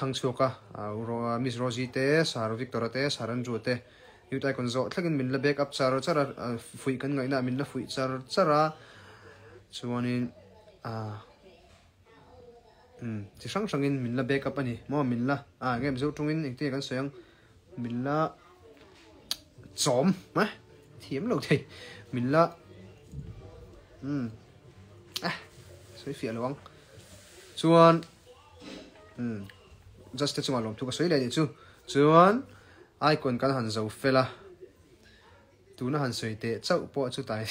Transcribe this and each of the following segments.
thlang chhuak a, Miss Rosie te, Sir Victor-a te, Sir Andrew-a te Youth Icon zawh thlengin min la back up char char a, fuih kan ngaihna ah min la fuih char char a, chuanin ah umm chi hrang hrangin min la back up a ni maw, min la ah enge Mizo tawngin engtin nge kan sawi ang min la chawm eh thiam lo thei min la umm eh sawi fiah lo ang chuan umm just te chungah lawmthu ka sawi leh a nih chu chuan. Icon kan han zo fel a, tuna han sawi teh chauh pawh chu tai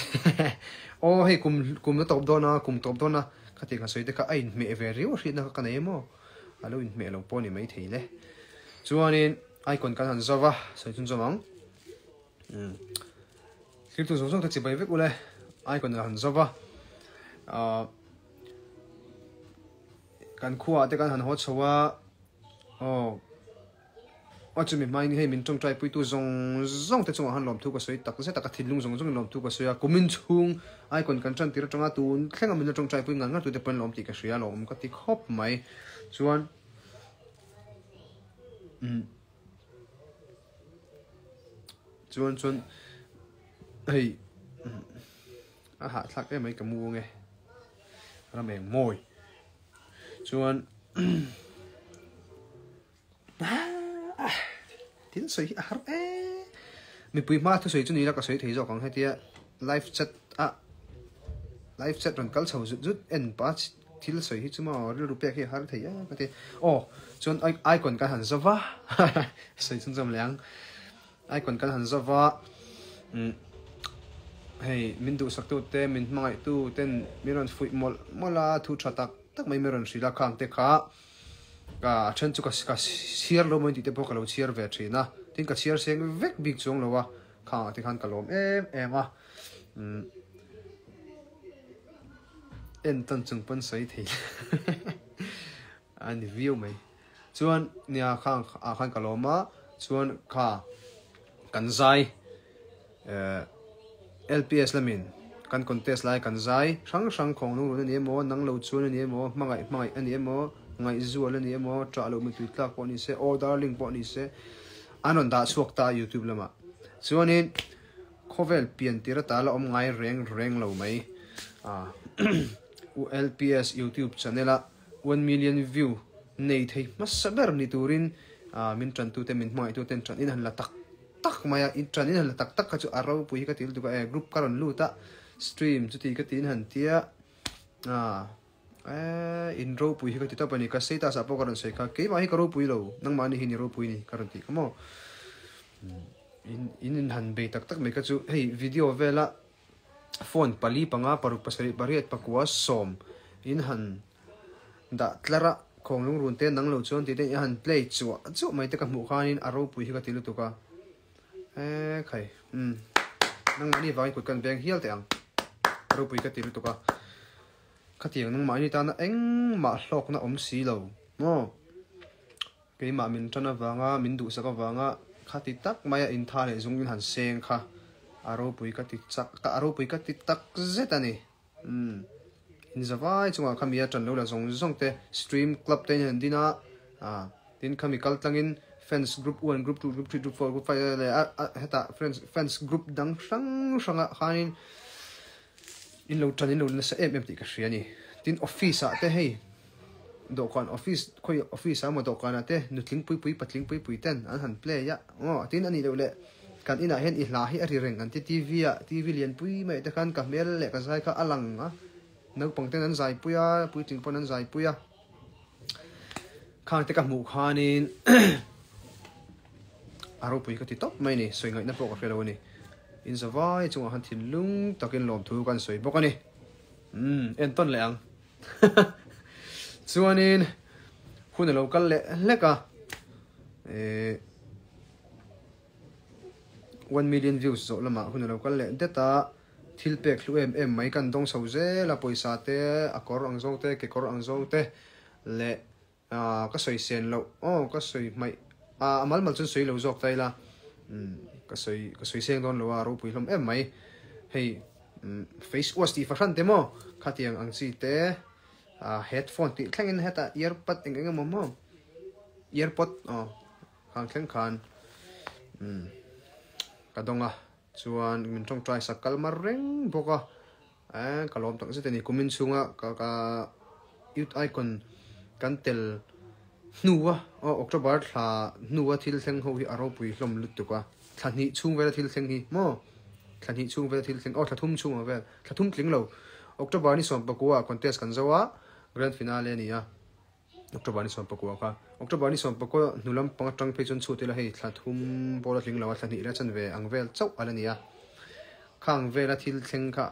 aw hei kum kum na tawp dawn a, kum tawp dawn a khatiang han sawi te kha a inhmeh ve riau a hriatna kha ka nei em aw, a lo inhmeh lo pawh a ni maithei le. Chuanin icon kan han zo va, sawi chhunzawm ang. Umm thiltu zawng zawng te chibai vek ule, icon kan han zo va, ah kan khuaah te kan han haw chho a, aw. Aw chumi hmain hei min tawngtai puitu zawng zawng te chungah han lawmthu ka sawi tak zet a, ka thinlung zawng zawngin lawmthu ka sawi a, kumin chhung icon kan tan tir atanga tun thlenga min la tawngtai pui ngar ngar tute pawhin lawm tih ka hria lawm ka ti khawp mai. Chuan umm chuan chuan hei a hahthlak em mai ka mu ange ram eng mawi chuan Thil sawi hi a har e. Mipui hma thusawi chu ni ila ka sawi thei zawk ang hetia live chat a live chat rawn kal chho zut zut en pa thil sawi hi chu maw rilru pek hi a har thei a ka ti. Aw chuan icon kan han zova sawi chhunzawm leh ang. Icon kan han zova umm hei min duhsak tu te min hmangaih tu ten min rawn fuih mawlh mawlh a thu tha tak tak mai min rawn hrilh a khang te kha. Ka a then chu ka ka chhiar lo maw intih te pawh ka lo chhiar ve thin a, tin ka chhiar seng vek bik chuang lo a, khang ah te khan ka lawm em em a, umm en tawn chung pawn sawi thei a ni viau mai. Chuan nia khang ah khan ka lawm a, chuan kha kan zai eh LPS lamin kan contest lai kan zai hrang hrang khawng lung run a ni emaw, nang lo chuan a ni emaw, hmangaih hmangaih a ni emaw, ngaihzual a ni emaw, ṭah loh mitui tlak pawh ni se, aw darling pawh ni se an rawn dah chhuak ta a youtube lamah. Chuanin khawvel pian tir ata la awm ngai reng reng lo mai ah LPS youtube channel a 1 million view nei thei hmasa ber ni turin ah min ṭantute min hmangaihtuten ṭan in han la tak tak mai a, in ṭan in han la tak tak kha chu a ropui hi ka ti lutuk a, e group ka rawn lut a, stream chuti ka tiin han tia ah eh in ropui hi ka ti tawp a ni, ka status ah pawh ka rawn sawi kha keimah hi ka ropui lo, nangmahni hi ni ropui ni ka rawn tih kha maw, in in in han bei tak tak mai kha chu hei video vela phone pali panga paruk pasarih pariat pakua sawm in han Dah tlar a, khawng lungrun te nang lo chuan tih te i han play chuah chuah mai te ka hmuh khanin a ropui hi ka ti lutuk a. Eee khai umm nangmahni vangin kut kan veng hial teh ang. A ropui ka ti lutuk a. Khatiang nangmahni tana engmah hlawkna awm si lo maw? Keimah min tan avanga min duhsak avanga khati tak maia intha leh zung in han seng kha a ropui ka ti chak a ropui ka ti tak zet a ni. Umm in zavai chungah kha mi a tan lo la zawng zawng te stream club te in han din a ah tin khami kal tlangin fans group one group two group three group four group five leh a a hetah friends fans group dang hrang hrang ah khanin in lo tan in lo nasa em em tih ka hria a ni tin office ah te hei dawhkan office khawi office ah emaw dawhkan ah te nutling pui pui patling pui pui ten an han play a aw tin a nih loh leh kan inah hian i hla hi a ri reng an ti T_V ah T_V lian pui mai te khan ka hmel leh ka zai kha a lang a naupang ten an zai pui a puitling pawn an zai pui a khang te ka hmuh khanin a ropui ka ti tawp mai a ni sawi ngaihna pawh ka hre lo a ni in zavai chungah khan thinlung takin lawmthu kan sawi bawk a ni umm entawn leh ang. Chuanin hun a lo kal leh hlek a, eh 1 million views zawh lamah hun a lo kal leh det a, thil pek hlu em em mai kan dawng chho zel a, pawisa te, a kawr ang zawng te, kekawr ang zawng te leh ah ka sawi sen loh aw ka sawi hmaih ah a mal mal chuan sawi lo zawk ta ila umm ka sawi ka sawi seng dawn lo a ropui hlawm em mai hei umm face wash tih fahran te maw khatiang ang chi te ah headphone tih thlengin hetah earpad eng eng emaw maw. Earpod aw khang thleng khan umm ka dawng a chuan min tawngtai sak kal mar reng bawk a eh ka lawm tak zet a ni kumin chhunga ka ka youth icon kan tel hnu a aw October thla hnu a thil thleng ho hi a ropui hlawm lutuk a thla hnih chhung vela thil thleng hi maw thla hnih chhung vela thil thleng aw thla thum chhung ang vel thla thum tling lo October ni sawmpakua contest kan zo a grand finale a ni a. October ni 19 kha October ni 19 hnu lam pang atang phei chuan chhut ila hei thla thum pawh la tling lo a thla hnih la chan ve ang vel chauh a la ni a khang vela thil thleng kha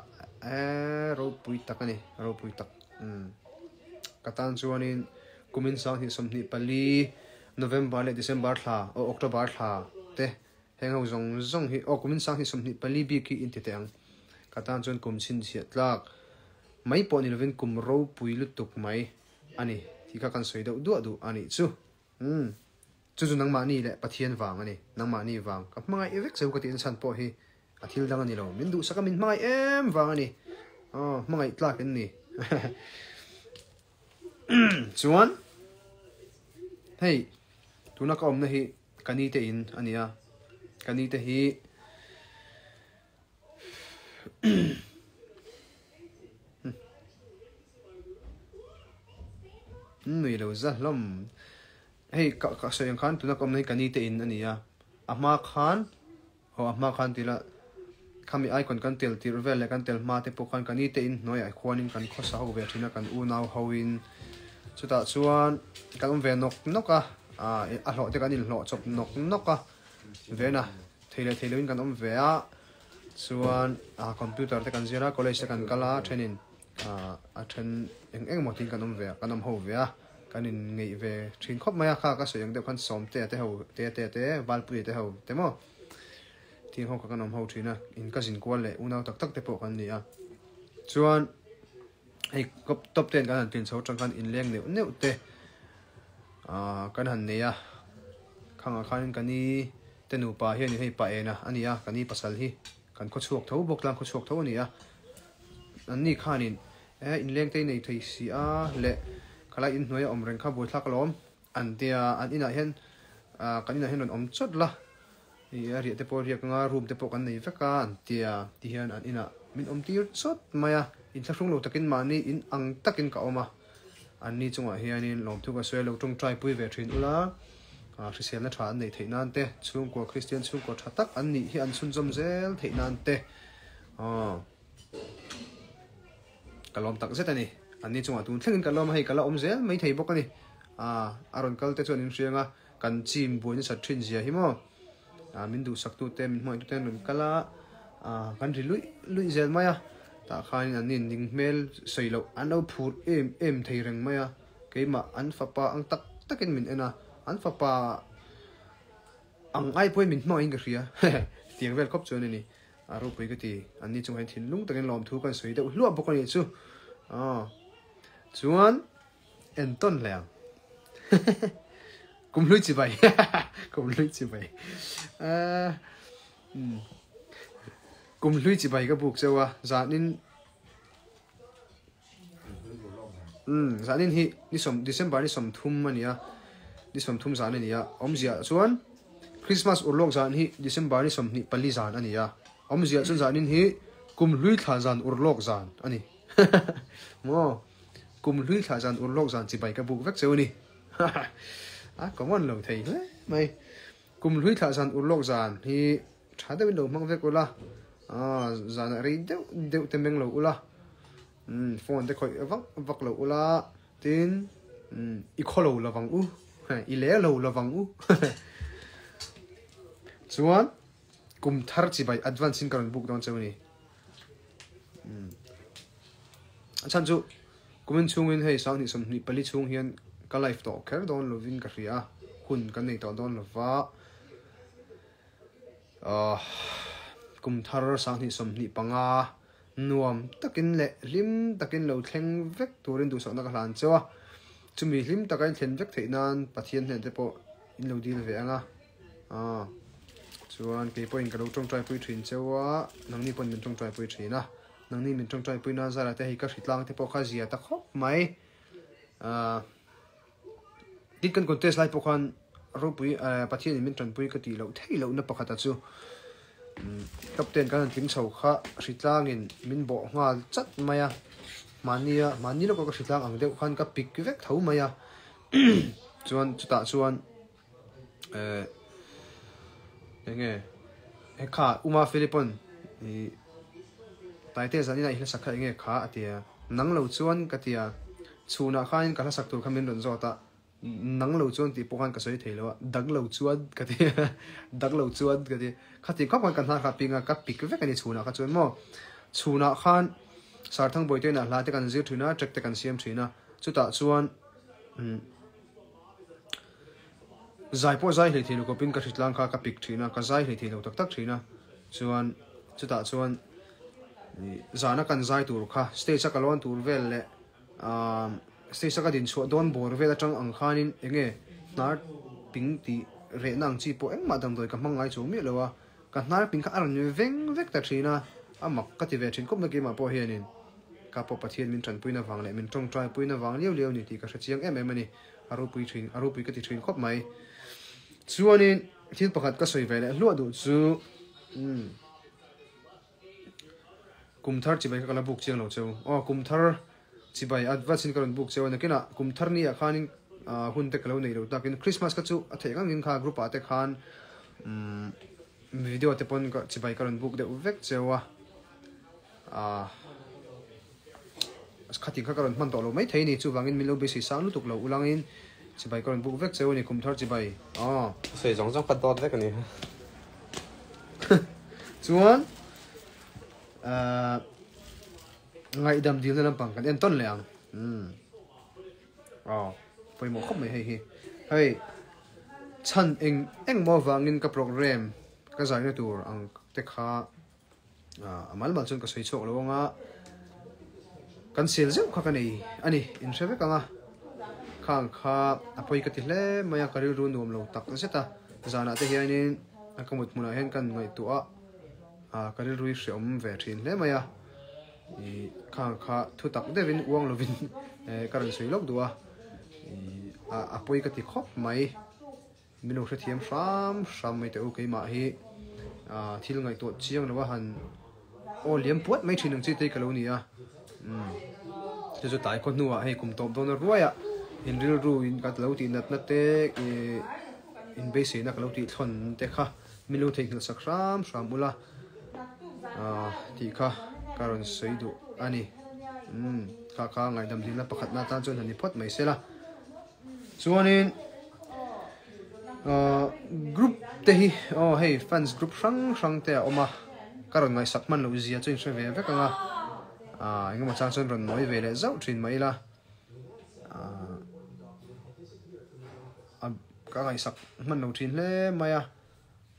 eee ropui tak a ni ropui tak umm ka tan chuanin kumin sanghnih 24 November leh December thla aw October thla te heng ho zawng zawng hi aw kumin sanghnih 24 bik hi inti teh ang ka tan chuan kum chhinchhiah tlak mai pawh ni lovin kum ropui lutuk mai. A ni, tih kha kan sawi deuh duah duh a nih chu. Umm, chu chu nangmahni leh Pathian vang a ni, nangmahni vang. Ka hmangaih vek cheu ka tih nachhan pawh hi a thil dang a ni lo, min duhsak a min hmangaih em vang a ni. Aw, hmangaih tlak in ni. Chuan, hei, tuna ka awmna hi ka ni te in a ni a, ka ni te hi Nui lo za hlawm. Hei ka ka sawi ang khan tuna ka awmna hi ka ni te in a ni a, a hma khan aw a hma khan tila khami icon kan tel tirh vel leh kan tel hma te pawh khan ka ni te in hnuaiah khuanin kan khawsa ho ve thin a kan unau ho in chutah chuan kan awm ve nawk nawk a ah a hlawh te kan inhlawh chawp nawk nawk a vena thei leh thei loin kan awm ve a chuan ah computer te kan zir a college te kan kal a thenin ah a then eng eng emaw tiin kan awm ve a kan awm ho ve a kan in ngeih ve thin khawp mai a kha ka sawi ang deuh khan sawmte te ho te te te valpuia te ho te maw thing ho kha kan awm ho thin a in ka zin kual leh unau tak tak te pawh kan ni a chuan hei top ten kan han tlin chho atang khan inleng neuh neuh te ah kan han nei a khangah khanin ka ni te nupa hianin hei pa ena a ni a ka ni pasal hi kan khaw chhuak tho bawk tlang khaw chhuak tho a ni a an ni khanin eh inleng te nei thei si a leh khalai inhnuai a awm reng kha buaithlak alawm an tia an inah hian ah kan inah hian rawn awm chawt la Ih a riah te pawh a riak anga room te pawh kan nei vek a an ti a, ti hian an inah min awm tir chawt mai a, inthlahrung lo takin mahni in ang takin ka awm a, anni chungah hianin lawmthu ka sawi a lo tawngtai pui ve thin ula, ah hriselna tha an neih theih nan te, chhungkua Kristian chhungkua tha tak an nih hi an chhunzawm zel theih nan te aw ka lawm tak zet a ni, anni chungah tun thlengin ka lawm a, hei ka la awm zel mai thei bawk a ni, ah a rawn kal te chuan in hriang a. Kan chim buai nasat thin zia hi maw min duhsak tute min hmangaih tute an rawn kal a kan ri luih luih zel mai a tah khanin an in ning hmel sawi loh an lo phur em em thei reng mai a keimah an fapa ang tak takin min en a an fapa ang ai pawhin min hmangaih in ka hria tiang vel khawp chuan a ni a ropui ka ti an ni chungah hian thinlung takin lawmthu kan sawi deuh hluah bawk a nih chu chuan. En tawn hle ang. Kum hlui chi bai. Kum hlui chi bai. Kum hlui chi bai ka buk cheu a. Zanin Um, zanin hi ni som December ni som thum ania. Ni som thum zan ania. Awmzia chuan Christmas urlawk zan hi December ni 24 zan ania. Awmzia chuan zanin hi kum hlui thla zan urlawk zan ani. Maw? Kum hlui thlah zan ur lawk zan chibai ka buk vek cheu a ni. A common lo thei hle mai. Kum hlui thlah zan ur lawk zan hi tha deuhin lo hmang vek ula, zanah rei deuh deuh te meng lo ula, phone te khawih vak vak lo ula, tin i khaw lo lovang u, i le lo lovang u. Chuan kum thar chibai advance in ka rawn buk dawn cheu a ni. A chhan chu kumin chhungin hei sanghnih 24 chhung hian ka live tawh kher dawn lovin ka hria a, hun kan nei tawh dawn lova ahh kum thar sanghnih 25 nuam takin leh hlim takin lo thleng vek turin duhsakna ka hlan cheu a, chumi hlim taka in thlen vek theih nan Pathian hnen te pawh in lo dil ve ang a. Aw chuan kei pawhin ka lo tawngtai pui thin cheu a, nangni pawhin min tawngtai pui thin a, nangni min tawngtai pui nan zara te hei ka hritlang te pawh kha zia ta khawp mai. Aaa tin. Tin kan contest lai pawh khan ropui Pathianin min tanpui ka tih loh theih lohna pakhata chu top ten kan han tling chho kha hritlangin min bawh nghal chat mai a, mahnia mahni lawka ka hritlang ang deuh khan ka pik vek tho mai a, chuan chutah chuan eh enge he kha Uma Philipon ih Taite zanina i hlasak kha enge kha a ti a, nang lo chuan ka ti a, chhunah khanin ka hlasak tur kha min rawn zawt a, nang lo chuan tih pawh khan ka sawi thei lo a, dang lo chuan ka ti a, dang lo chuan ka ti a, khati khawp khan ka hnar kha a ping a, ka pik vek a ni chhunah kha chuan maw, chhunah khan Sarthangbawi te inah hla te kan zir thin a, track te kan siam thin a, chutah chuan umm zai pawh zai hlei thei lo kawpin ka hritlang kha ka pik thin a, ka zai hlei thei lo tak tak thin a, chuan chutah chuan ih zana kan zai tur kha stage a ka lawn tur vel leh Aaa stage a ka din chhuah dawn bawr vel atang ang khanin eng nge hnar ping tih rehna ang chi pawh engmah damdawi ka hmang ngai chuang miah lo a, ka hnar ping kha a rawn veng vek ta thin a, a mak ka ti ve thin khawp mai keimah pawh hianin ka pawh Pathian min tanpuina vang leh min tawngtai puina vang liau liau a ni tih ka hre chiang em em a ni, a ropui thin a ropui ka ti thin khawp mai. Chuanin thil pakhat ka sawi ve leh hluah duh chu umm. Kum thar chibai kha ka la book chiang lo cheu. Aw kum thar chibai advance in ka rawn book cheu a nakinah kum thar ni ah khanin hun te ka lo nei lo takin Christmas kha chu a theih ngangin kha group ah te khan umm video te pawn ka chibai ka rawn book deuh vek cheu a ah khatin kha ka rawn hman tawh lo maithei a ni chuvangin min lo beisei sang lutuk lo ulangin chibai ka rawn book vek cheu a ni kum thar chibai aw. Sawi zawng zawng kha dawt vek a ni. Chuan ngaihdam dilna lampang kan en tawn leh ang. Umm. Aw, pawimawh khawp mai hei hi. Hei, chhan eng eng maw avangin ka program ka zaina tur ang te kha a mal mal chuan ka sawi chhuak lo ang a, kan sel zeuh kha ka nei a ni, in hre vek ang a, khang kha a pawi ka ti hle mai a, ka rilru nuam lo tak zet a, zanah te hianin a ka mut hmunah hian kan ngaihtuah a, ka rilru hi hreawm ve thin hle mai a, ih khang kha thu tak deuhin uang lovin ka rawn sawi lawk duh a, ih a pawi ka ti khawp mai. Min lo hrethiam hram hram mai teh u keimah hi thil ngaihtuah chiang lo a han aw liam puat mai thin ang chi te hi ka lo ni a umm chu chu tlai khaw hnuah hei kum tawp dawn a ruai a in rilru in ka lo tih natna te ih in beiseina ka lo tih thlawn te kha min lo theihnghilh sak hram hram ula ah tih kha ka rawn sawi duh a ni umm kha kha ngaihdam dilna pakhatna atan chuan han ni phawt mai sela. Chuanin ahh group te hi aw hei fans group hrang hrang te a awm a ka rawn ngaihsak hman loh zia chu in hre ve vek ang a ahh engemaw chang chuan rawn nawi ve leh zauh thin mai ila ahh a ka ngaihsak hman lo thin hle mai a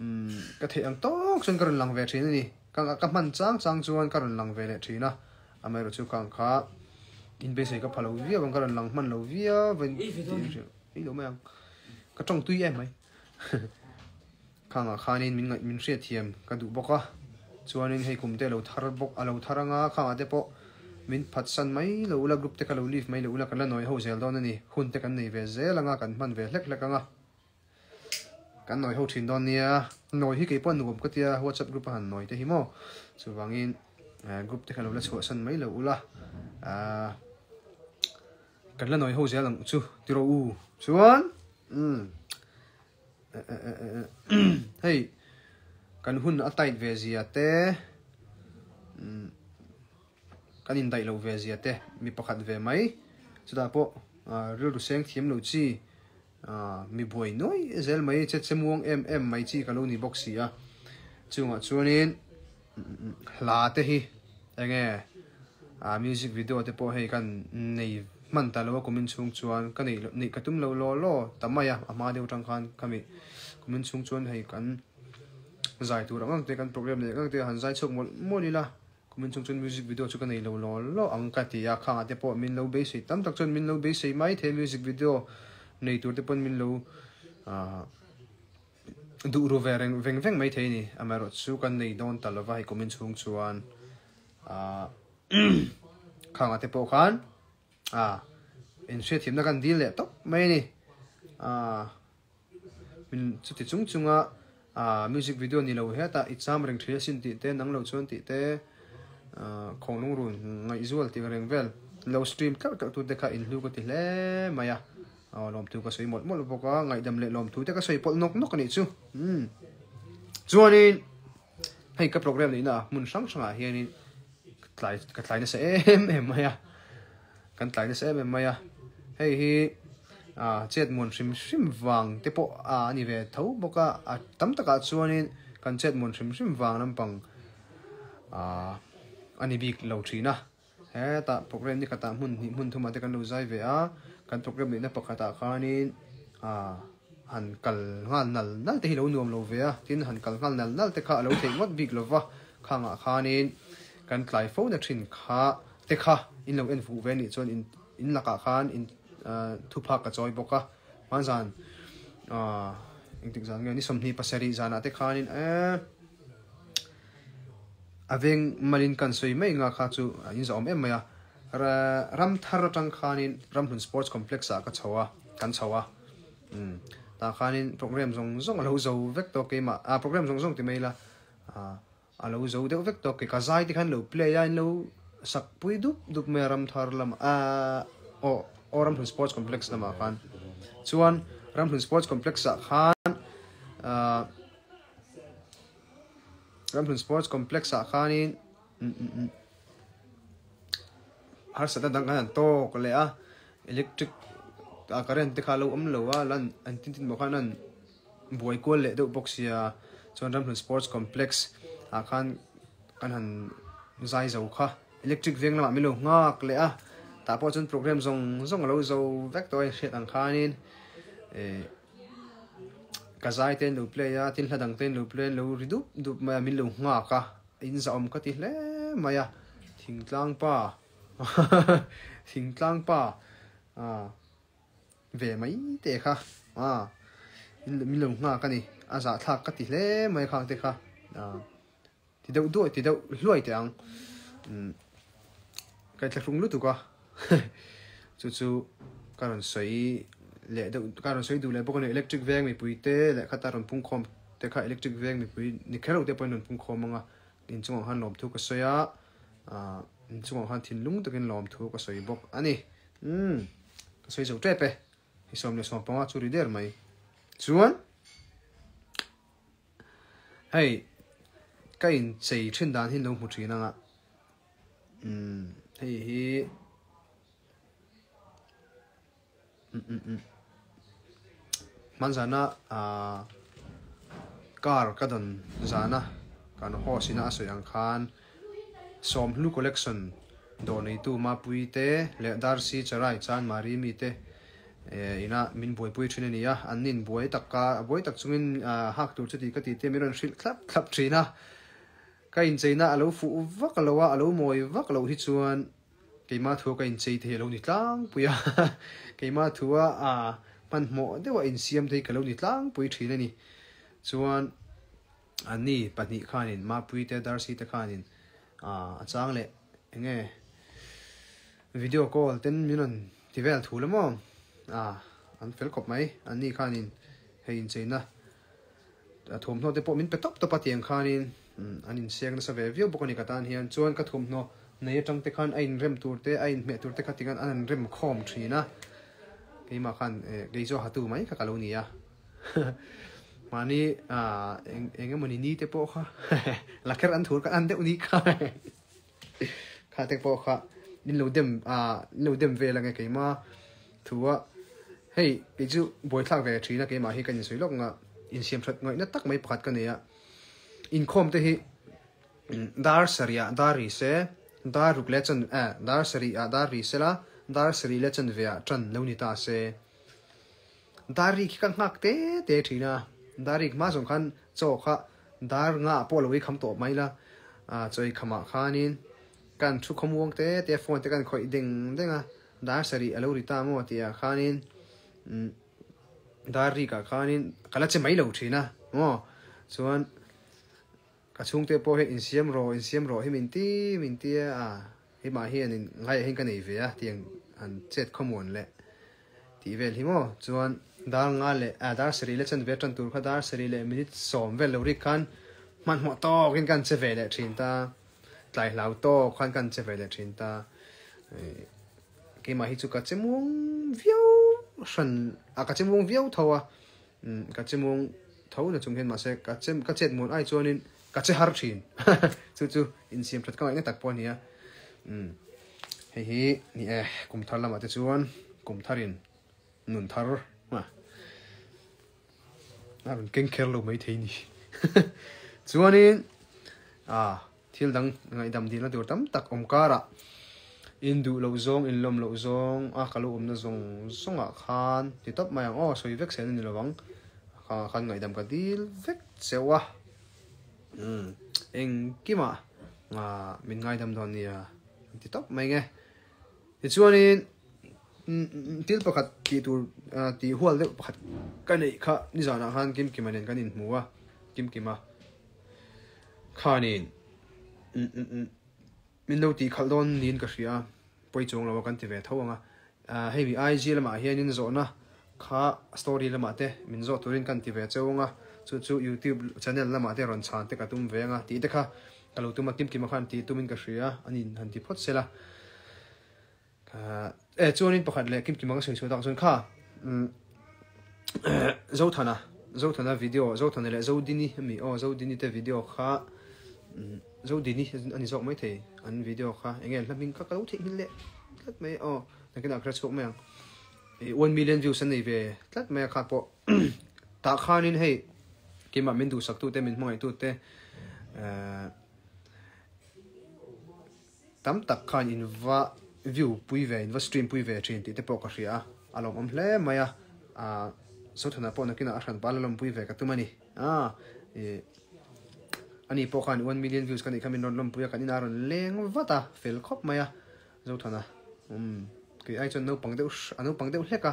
umm ka theih ang tawk chuan ka rawn lang ve thin a ni ka ka hman chang chang chuan ka rawn lang ve leh thin a amaherawh chu ka ang kha in beisei ka pha lo viau ang ka rawn lang hman lo viau a ei lo mai ang ka tawng tui em mai khangah khanin min ngaih min hriat thiam ka duh bawk a chuanin hei kum te a lo thar bawk a lo thar anga khangah te pawh min phatsan mai lo ula group te kha lo leave mai lo ula kan la nawi ho zel dawn a ni hun te kan nei ve zel anga kan hman ve hlek hlek anga. Kan nawi ho thin dawn nia, nawi hi keipawh nuam ka tia WhatsApp group a han nawi te hi maw, chuvangin group te kha lo la chhuahsan mai lo ula, ahh kan la nawi ho zel ang chu tiraw u chuan umm hei kan hun a tight ve zia te umm kan indaih loh ve zia te mi pakhat ve mai chutah pawh rilru seng thiam lo chi. Mi buai nuai zel mai, che che muang em em mai chi ka lo ni bawk si a. Chungah chuanin hla te hi enge music video te pawh hei kan nei hman ta lo a kumin chhung chuan ka neih neih ka tum lo law law ta mai a, a hma deuh atang khan khami kumin chhung chuan hei kan zai tur ang ang te kan program neih ang ang te han zai chhuak mawlh mawlh ila. Kumin chung chuan music video chu ka nei lo law law ang ka ti a, khangah te pawh min lo beisei tam tak chuan min lo beisei mai thei music video nei tur te pawn min lo ah duh ru ve reng veng veng mai thei a ni, amaherawh chu kan nei dawn ta lova hei kumin chhung chuan ah khangah te pawh khan ah inhriatthiamna kan dil leh tawp mai a ni. Min chuti chung chunga music video ni lo hetah i cham reng thin asin tih te, nang lo chuan tih te, khawnglung run ngaihzual tih reng vel lo stream tlauh tlauh tute kha in hlu ka ti hle mai a. Lawmthu ka sawi mawlh mawlh bawk a, ngaihdam leh lawmthu te ka sawi pawlh nawk nawk a nih chu. Chuanin hei ka program neihna hmun hrang hrangah hianin ka tlai ka tlai nasa em em mai a, kan tlai nasa em em mai a. Hei hi chet muan hrim hrim vang te pawh a ni ve tho bawk a, a tam takah chuanin kan chet muan hrim hrim vang lampang a ni bik lo thin a. Hetah program ni khatah hmun hnih hmun thumah te kan lo zai ve a, kan program neihna pakhatah khanin ah han kal nghal nal nal te hi lo nuam lo ve a, tin han kal nghal nal nal te kha a lo theih ngawt bik lova, khangah khanin kan tlai fo na thin kha te kha in lo en fuh ve anih chuan in in lakah khan in thuphak ka chawi bawk a, hmanzan ah engtik zan nge ni 27 zanah te khanin eee. A veng malin kan sawi mai nga kha chu a inzawm em mai a, ram thar atang khanin Ramhlun Sports Complex ah ka chho a, kan chho a, umm tah khanin program zawng zawng a lo zo vek tawh keimah, ah program zawng zawng ti mai ila, ah a lo zo deuh vek tawh kei ka zai te khan lo play a, in lo sak pui dup dup mai a ram thar lamah ah aw aw Ramhlun Sports Complex lamah khan chuan Ramhlun Sports Complex ah khan ah. Ramhlun Sports Complex ah khanin harsatna dang khan an tawk leh a, electric ah current te kha a lo awm lo a, lan an tin tin pawh khan an buai kual leh deuh bawk sia, chuan Ramhlun Sports Complex ah khan kan han zai zo kha electric veng lamah min lo nghak leh a, tah pawh chuan program zawng zawng a lo zo vek tawh a inhriat ang khanin eh. Ka zai te an lo play a, tin hla dang te an lo play a, an lo ri dup dup mai a, min lo nghak a, in zahawm ka ti hle mai a, thingtlang pa thingtlang pa ah ve mai te kha ah min lo nghak a ni, a zahthlak ka ti hle mai khang te kha ah. Ti deuh duai ti deuh hluai teh ang. Umm ka inthlahrung lutuk a chu chu ka rawn sawi leh deuh ka rawn sawi duh leh bawk a ni electric veng mipui te leh khata rawn pung khawm te kha electric veng mipui ni kher lo te pawhin rawn pung khawm ang a inchungah khan lawmthu ka sawi a ah inchungah khan thinlung takin lawmthu ka sawi bawk a ni umm ka sawi zo tep e i 15 chu ri der mai chuan. Hei ka inchei thin dan hi lo hmu thin anga umm hei hi umm umm umm hmanzana ah car ka dawn zana kan host ina a sawi ang khan sawmhlu collection dawr neitu Mapuii te leh Darcy Charai Chanmari mite. Inah min buaipui thin a ni a, an nin buai tak a, buai tak chungin hak tur chuti ka ti te min rawn hrilh thlap thlap thin a. Ka incheina a lo fuh vak lo a, a lo mawi vak loh hi chuan keimah thua ka inchei thei a lo ni tlangpui a, keimah thua hmanhmawh deuha insiam thei ka lo ni tlangpui thin a ni. Chuan anni pahnih khanin Mapuii te Darcy te khanin a chang leh eng nge video call ten min rawn Ti vel thu la maw? Ah, an fel khawp mai. Anni khanin hei incheina thawmhnaw te pawh min pe tawp tawp a tiang khanin an inseng nasa ve viau bawk a ni ka tan hian. Chuan ka thawmhnaw nei atang te khan a inrem tur te, a inhmeh tur te kha tingan an inrem khawm thin a. Keimah khan kei chu a hatu mai kha ka lo ni a. Mahni eng emawni ni te pawh kha lakher an thur kha an deuh ni kha. Kha te pawh kha min lo dem ah min lo dem vel ange keima thu a hei kei chu buaithlak ve thin a keimah hi ka insawi lawk nga insiam that ngaihna tak mai pakhat ka nei a inkhawm te hi dar sarih ah dar ri se dar ruk leh chan eh dar sarih ah dar ri se la dar sarih leh chanve ah tan lo ni ta se dar ri khi ka nghak te te thin a dar ri hma zawng khan chaw kha Dar nga ah pawh lo i kham tawh mai la, chawi khamah khanin kan thu khawmuang te te phone te kan khawih deng deng a, dar sarih a lo ri ta maw tih ah khanin dar rik ah khanin ka la che mai lo thin a maw chuan ka chhungte pawh hian insiam rawh insiam rawh hi min ti min ti a hei mah hian in ngaiah hian ka nei ve a tiang an chet khawmuan leh tih vel hi maw chuan. Dar nga leh ah dar sarih leh chanve tan tur kha dar sarih leh minute sawm vel lo rik khan hmanhmawh tawkin kan che ve leh thin ta. Tlai hlau tawk khan kan che ve leh thin ta. Keimah hi chu ka che muang viau hran a ka che muang viau tho a ka che muang tho na chung hian mahse ka che ka chet muan ai chuanin ka che har thin chu chu insiam that ka ngaihna tak pawh a ni a hei hi ni e kum thar lamah te chuan kum tharin nun thar a a rawn keng kher lo maithei ni chuanin a Thil dang ngaihdam dihna tur tam tak awm karah in duh loh zawng, in lawm loh zawng a ka lo awmna zawng zawngah khan ti tawp mai ang aw, sawi vek sel a ni lovang, kha khan ngaihdam ka dil vek cheu a, umm engkimah min ngaidam dawn nia an ti tawp mai nge. Tichuanin thil pakhat tih tur tih hual deuh pakhat ka neih kha nizanah khan Kimkima nen kan inhmu a, Kimkima. Khanin min lo tih khalh dawn niin ka hria a, pawi chuang lo a kan ti ve tho ang a. Hei mi IG lamah hianin zawhna kha story lamah te min zawh turin kan ti ve cheu ang a, chu chu YouTube channel lamah te rawn chhan te ka tum ve ang a tih te kha ka lo tum a, Kimkima khan tih tumin ka hria a, a nin han ti phawt sela. E chuanin pakhat leh Kimkima ka sawi chhuah tak chuan kha Zothana Zothana video Zothana leh Zodini ami aw Zodini te video kha Zodini ani zawk mai thei an video kha enge hla hming kha ka lo theihnghilh leh tlat mai aw nakinah ka hre chhuak mai ang 1 million views an nei ve tlat mai a kha pawh tah khanin hei keimah min duhsak tute min hmangaih tute Tam tak khan in va view pui ve, in va stream pui ve thin tih te pawh ka hria a, a lawmawm hle mai a, ah Sothana pawh nakinah a hran pal a lawmpui ve ka tum a ni. Ah ih ani pawh khan one million views ka nih kha min rawn lawmpui a, kan inah a rawn leng vat a, fel khawp mai a Zothana umm kei ai chuan naupang deuh a naupang deuh hlek a,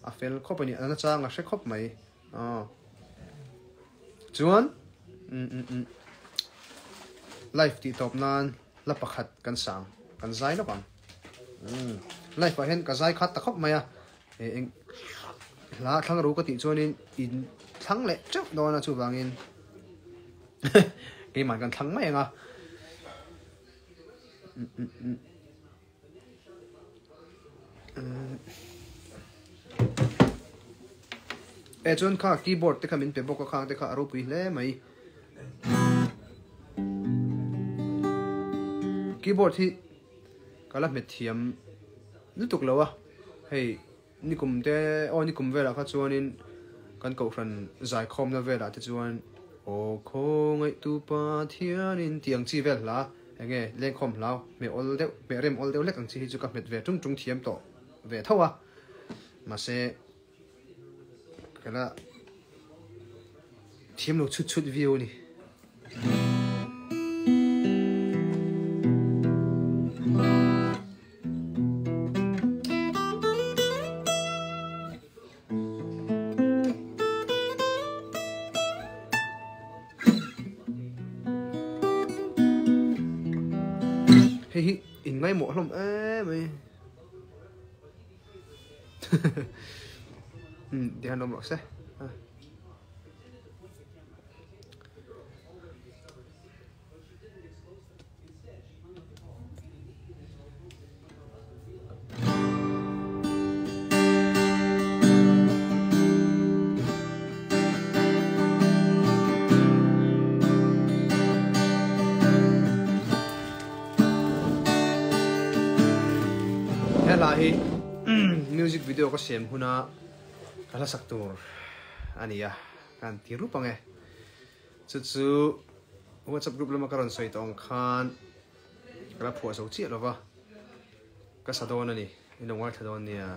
a fel khawp a ni, a nachang a hre khawp mai ah chuan umm umm umm live tih tawp nan. Hla pakhat kan sang, kan zai lawk ang. Umm, live ah hian ka zai khat ta khawp mai a, eng hla thlang ru ka tih chuanin in thlang leh teuh dawn a chuvangin keimah kan thlang mai ang a. E chuan kha keyboard te kha min pe bawk a khang te kha a ropui hle mai. Keyboard hi ka la hmet thiam lutuk lo a, hei nikum te aw nikum velah kha chuanin kan kohhran zaikhawmna velah te chuan aw khawngaihtu Pathianin tih ang chi vel hla enge lengkhawm hlau hmeh awl deuh hmeh rem awl deuh hlek ang chi hi chu ka hmet ve tung tung thiam tawh ve tho a mahse Ka la thiam lo chhut chhut viau a ni. Hei hi in ngaimawh hlawm em mai. Ti han awm rawh se. He hla hi music video ka siam huna ka hla sak tur a ni a, ka han ti rup ang e. Chu chu WhatsApp group lama ka rawn sawi tawh ang khan ka la phuah zo chiah lova, ka sa dawn a ni, in lo ngaithla dawn nia.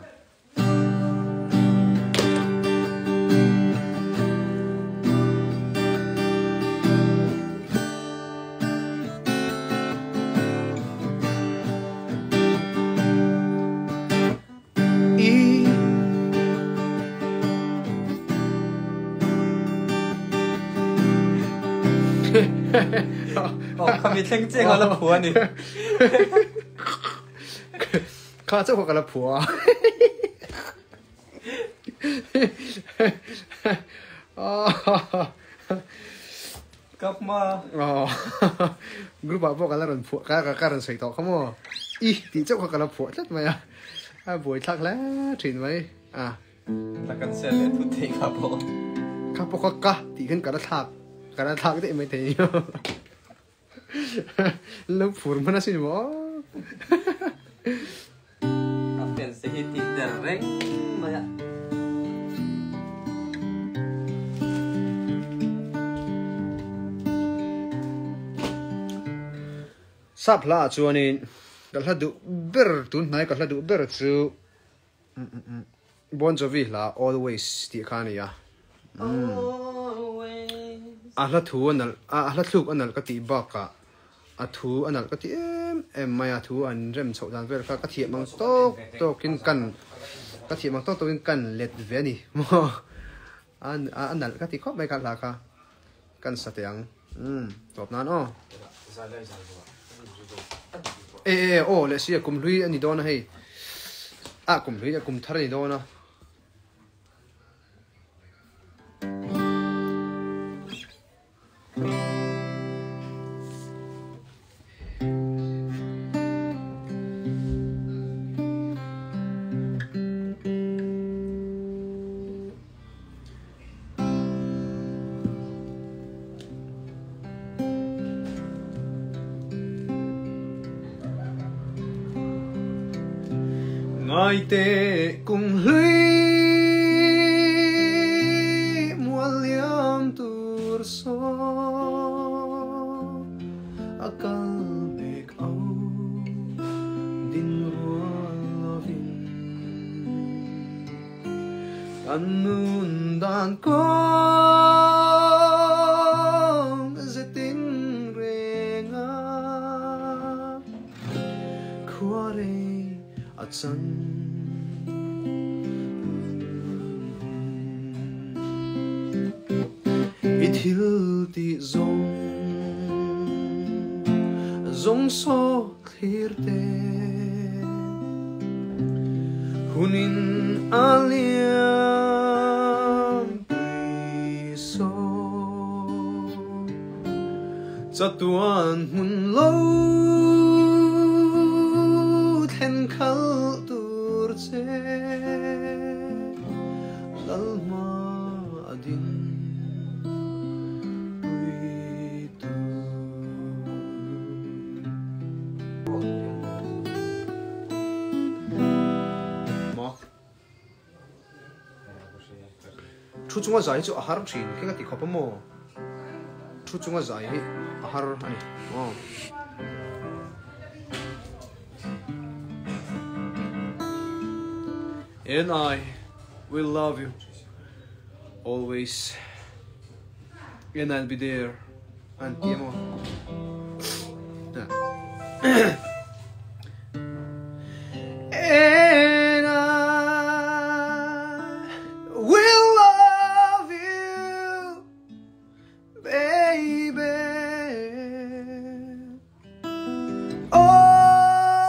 Oh, khami thleng chiang a la phua ni. Kha chauh kha ka la phua. Kap ma. Aw group ah pawh ka la rawn phuah ka ka rawn sawi tawh kha maw i tih chauh kha ka la phuah tlat mai a a buai thlak hle thin mai a. La kan sel leh thut thei kha pawh. Kha pawh kha ka tih khan ka la thlak ka la thlak daih mai thei lo phur hman asin maw. A fans te hi tih der reng mai a. Sap hla ah chuanin ka hla duh ber tun hnai ka hla duh ber chu Bon Jovi hla Always tih kha a ni a. A hla thu a nalh a hla thluk a nalh ka tih bakah a thu a nalh ka ti em em mai a, thu an rem chhoh dan vel kha ka thiam ang tawk tawkin kan ka thiam ang tawk tawkin kan let ve a ni maw a nalh ka ti khawp mai kha hla kha kan sa teh ang umm tawp nan aw e e aw leh sia kum hlui a ni dawn a hei ah kum hlui a kum thar a ni dawn a. Ngaite kum hlui mual liam tur saw a kal mek au din rual lovin kan nun dan kawng zetin reng a khua rei a chan. I thil tih zawng zawng saw thlir te hunin a liam pui saw chatuan hmun lo thlen khalh tur che Lalhma a ding pui tur. Maw? Thu chunga zai hi chu a har thin khi ka ti khawp a maw? Thu chunga zai hi a har a ni maw? And I will love you always and I'll be there an ti emaw And I will love you baby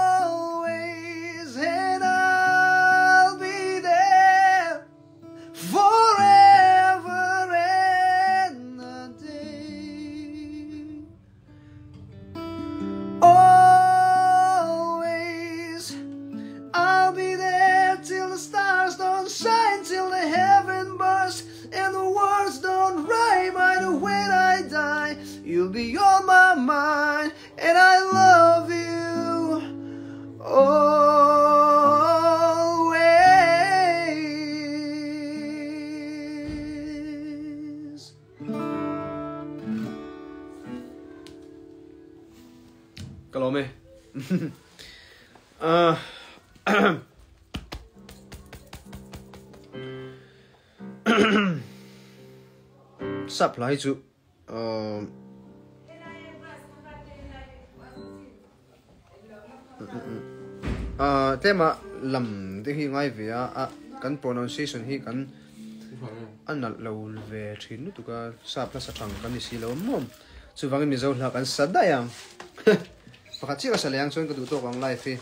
Always and I'll be there forever and a day Always I'll be there till the stars don't shine till the heaven burst and the words don't rhyme either when I die you'll be on my mind and I love you always. Ka lawm e. Sap hla hi chu tlema lam te hi ngai ve a kan pronunciation hi kan a nalh lo ve thin lutuk a sap hla sa thang kan ni si lo a maw chuvangin Mizo hla kan sa daih ang pakhat chiah ka sa leh ang chuan ka duh tawk ang live hi.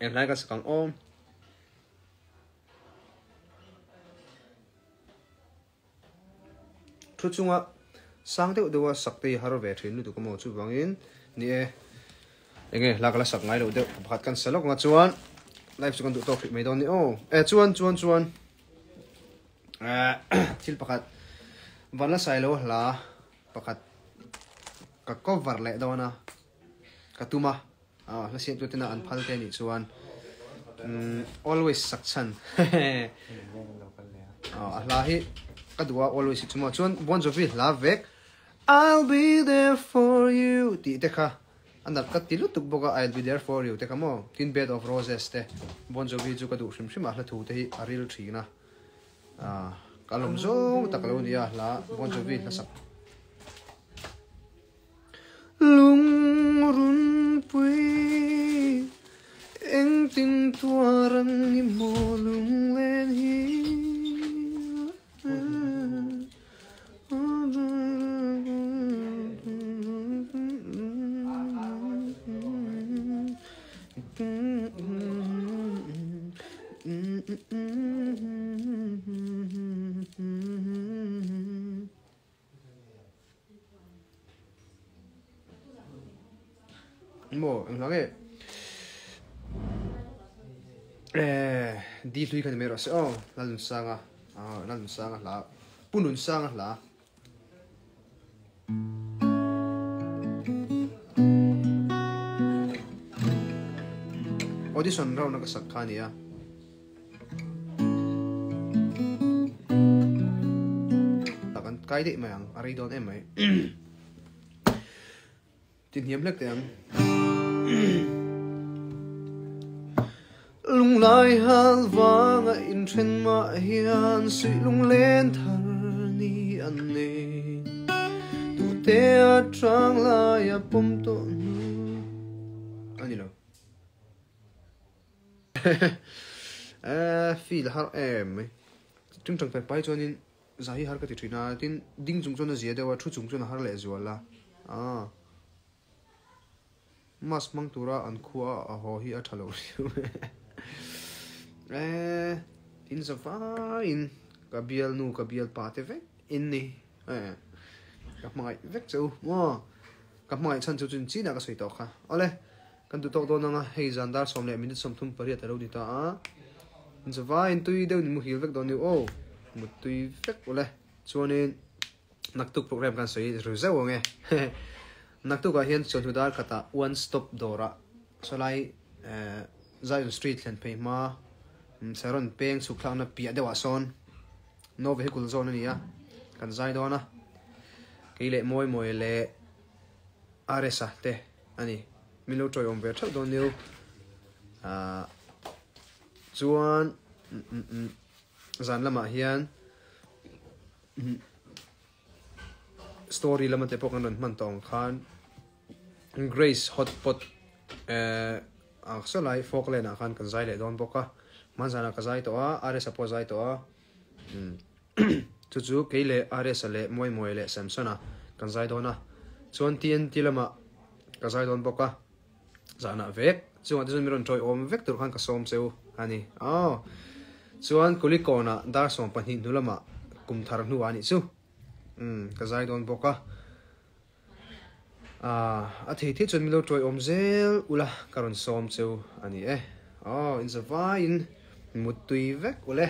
Eng hlai ka sak ang aw. Thu chunga sang deuh deuha sak te hi har ve thin lutuk a maw chuvangin ni e enge hla ka la sak ngai loh deuh pakhat kan sa lawk anga chuan live chu kan duh tawk hrih mai dawn ni aw e chuan chuan chuan eh thil pakhat van la sai lo hla pakhat ka cover leh dawn a ka tum a ah hla siam tu tena an phal te nih chuan always sak chhan a hla hi ka duh a always hi chu maw chuan Bon Jovi hla vek I'll be there for you tih te kha a nalh ka ti lutuk bawk a I'll be there for you te kha maw tin Bed of Roses te Bon Jovi chu ka duh hrim hrim a hla thu te hi a ril thin a ah ka lawm zawng tak lo ni a hla Bon Jovi hla sak Lungrunpui engtin tuar ang i maw lunglen hi Maw eng hla nge eh di hlui kha ni mai rawh se aw Lalnunsanga ah Lalnunsanga hla Pu Nunsanga hla audition round a ka sak kha a ni a. Kan kai daih mai ang, a rei dawn em mai. Ti hniam hlek teh ang. Lunglai hal vanga inthen mah hian suih lunglen thar ni an nei. Tute atang laia pawm tawh hnu a ni lo. Eh feel har em mai tum tang pai pai chuanin zah hi har ka ti thin a tin ding chung chuan a zia deuh a thu chung chuan a har leh zual a ah mask hmang tura an khua a haw hi a tha lo riau eh in za vaiin ka bial nu ka bial pa te vek in ni eh ka hmangaih vek che u maw ka hmangaih chhan chu chun chinah ka sawi tawh kha awle. Kan duh tawk dawn ang a, hei zan dar sawm leh minute 38 a lo ni ta a. Inzavaiin tui deuh ni muhil vek dawn ni aw, mut tui vek ule. Chuanin naktuk program kan sawi ru zeuh ang e. Naktukah hian chawhnu dar khatah one stop dawrah sawlai Zion Street thlen phei hma Saron peng chhuk thlakna piah deuhah sawn no vehicle zawn a ni a, kan zai dawn a. Kei leh Mawi Mawi leh RS-a te a ni. Min lo tawiawm ve theuh dawn niu. Ahh chuan zan lamah hian story lama te pawh kan rawn hman tawh ang khan Grace hot pot eh ah saw lai Falkland ah khan kan zai leh dawn bawk a. Hmanzanah ka zai tawh a, RS-a pawh a zai tawh a. Chu chu kei leh Aresa leh Mawimawia leh Samsona kan zai dawn a, chuan TNT lamah ka zai dawn bawk a, zanah vek chungah te chuan min rawn tawiawm vek tur khan ka sawm che u a ni. Aw chuan Kulikawnah dar 12 hnu lamah kum thar hnuah a nih chu umm ka zai dawn bawk a, ah a thei thei chuan min lo tawiawm zel ula ka rawn sawm che u a ni e. Aw inzavaiin muttui vek ule.